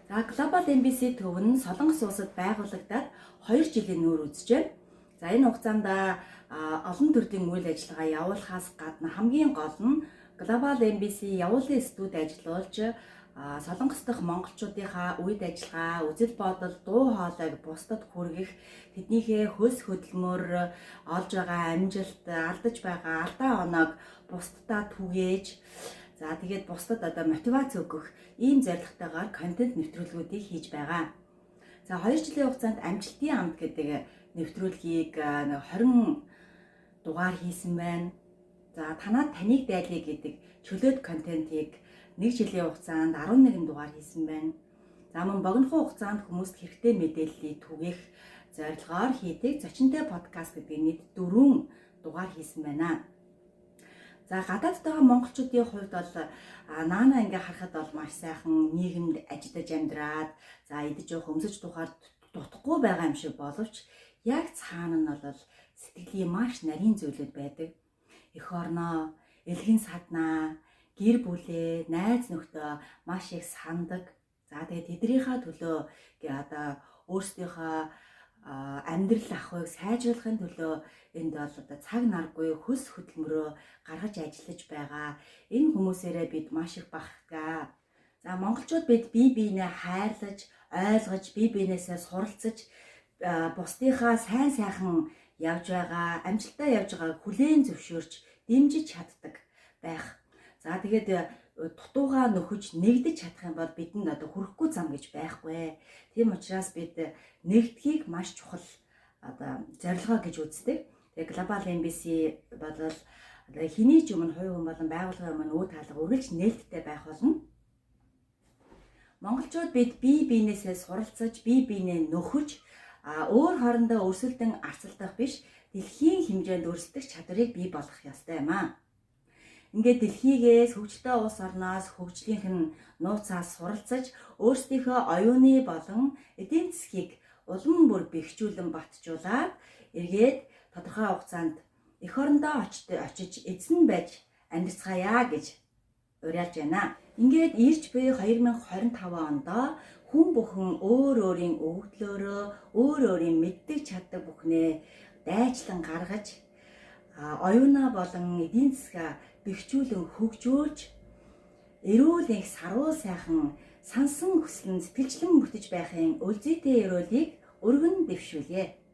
За, Global MBC төв нь Солонгос улсад байгуулагдаад 2 жилийн нүүр үзжээ. За, энэ хугацаанд олон төрлийн үйл ажиллагаа явуулахаас гадна хамгийн гол нь Global MBC явуулын студи ажиллуулж, Солонгос дахь монголчуудынхаа үед ажиллагаа, үзэл бодол, дуу хоолойг бусдад хүргэх, тэднийхээ хөлс хөдөлмөр, олж байгаа амжилт, алдаж байгаа алдаа оноог бусдаа түгээж, за тэгээд бусдад одоо мотивац өгөх ийм зорилготойгоор контент нэвтрүүлгүүдийг хийж байгаа. За, 2 жилийн хугацаанд "Амжилтын амт" гэдэг нэвтрүүлгийг 20 дугаар хийсэн байна. За, "Танаад таныг дайлъя" гэдэг чөлөөт контентыг 1 жилийн хугацаанд 11 дугаар хийсэн байна. За, мөн богинохон хугацаанд хүмүүст хэрэгтэй мэдээллийг түгээх зорилгоор хийдэг "Зочинтой подкаст" гэдэг нийт 4 дугаар хийсэн байна. За, гадаадд байгаа монголчуудын хувьд бол наана ингээ харахад бол маш сайхан нийгэмд ажиллаж амьдраад, за, идэж явах, өмсөж тухаар дутхгүй байгаа юм шиг боловч яг цаана нь бол сэтгэлийн маш нарийн зүйлүүд байдаг. Эх орноо, элгэн саднаа, гэр бүлээ, найз нөхдөө маш их сандаг. За, тэгээд тэднийхээ төлөө одоо өөрсдийнхөө амьдрал ахуйг сайжруулахын төлөө энд бол одоо цаг наргүй хөлс хөдөлмөрөө гаргаж ажиллаж байгаа. Энэ хүмүүсээрээ бид маш их бахархдаг. За, монголчууд бид бие биенээ хайрлаж, ойлгож, бие биенээсээ суралцаж, бусдынхаа сайн сайхан явж байгаа, амжилттай явж байгааг хүлээн зөвшөөрч, дэмжиж чаддаг байх. За, тэгээд дутуугаа нөхөж нэгдэж чадах юм бол бидэнд одоо хүрэхгүй зам гэж байхгүй. Тийм учраас бид нэгдэхийг маш чухал одоо зорилгоо гэж үздэг. Тэгээ Global MBC бол хэний ч өмнө, хувь хүн болон байгууллагын өмнө үе таалга үргэлж нээлттэй байх болно. Монголчууд бид бие биенээсээ суралцаж, бие биенээ нөхөж, өөр хоорондоо өрсөлдөн арцалдах биш, дэлхийн хэмжээнд өрсөлдөх чадварыг бий болгох ёстой юм аа. Ингээд дэлхийгээс, хөгжилтэй улс орноос, хөгжлийнх нь нууцаас суралцаж, өөрсдийнхөө оюуны болон эдийн засгийг улам бүр бэхжүүлэн батжуулаад, эргээд тодорхой хугацаанд эх орондоо очиж эзэн байж амьдарцгаая гэж уриалж байна. Ингээд ирж буй 2025 онд хүн бүхэн өөр өөрийн өгөгдлөөрөө, өөр өөрийн мэддэг чаддаг бүхнээ дайчлан гаргаж, оюунаа болон эдийн засгаа бэхжүүлэн хөгжүүлж, эрүүл энх, саруул сайхан, сансан хүслэн сэтгэлчлэн бүтэж байхын үлзийтэй ерөөлийг өргөн дэвшүүлье.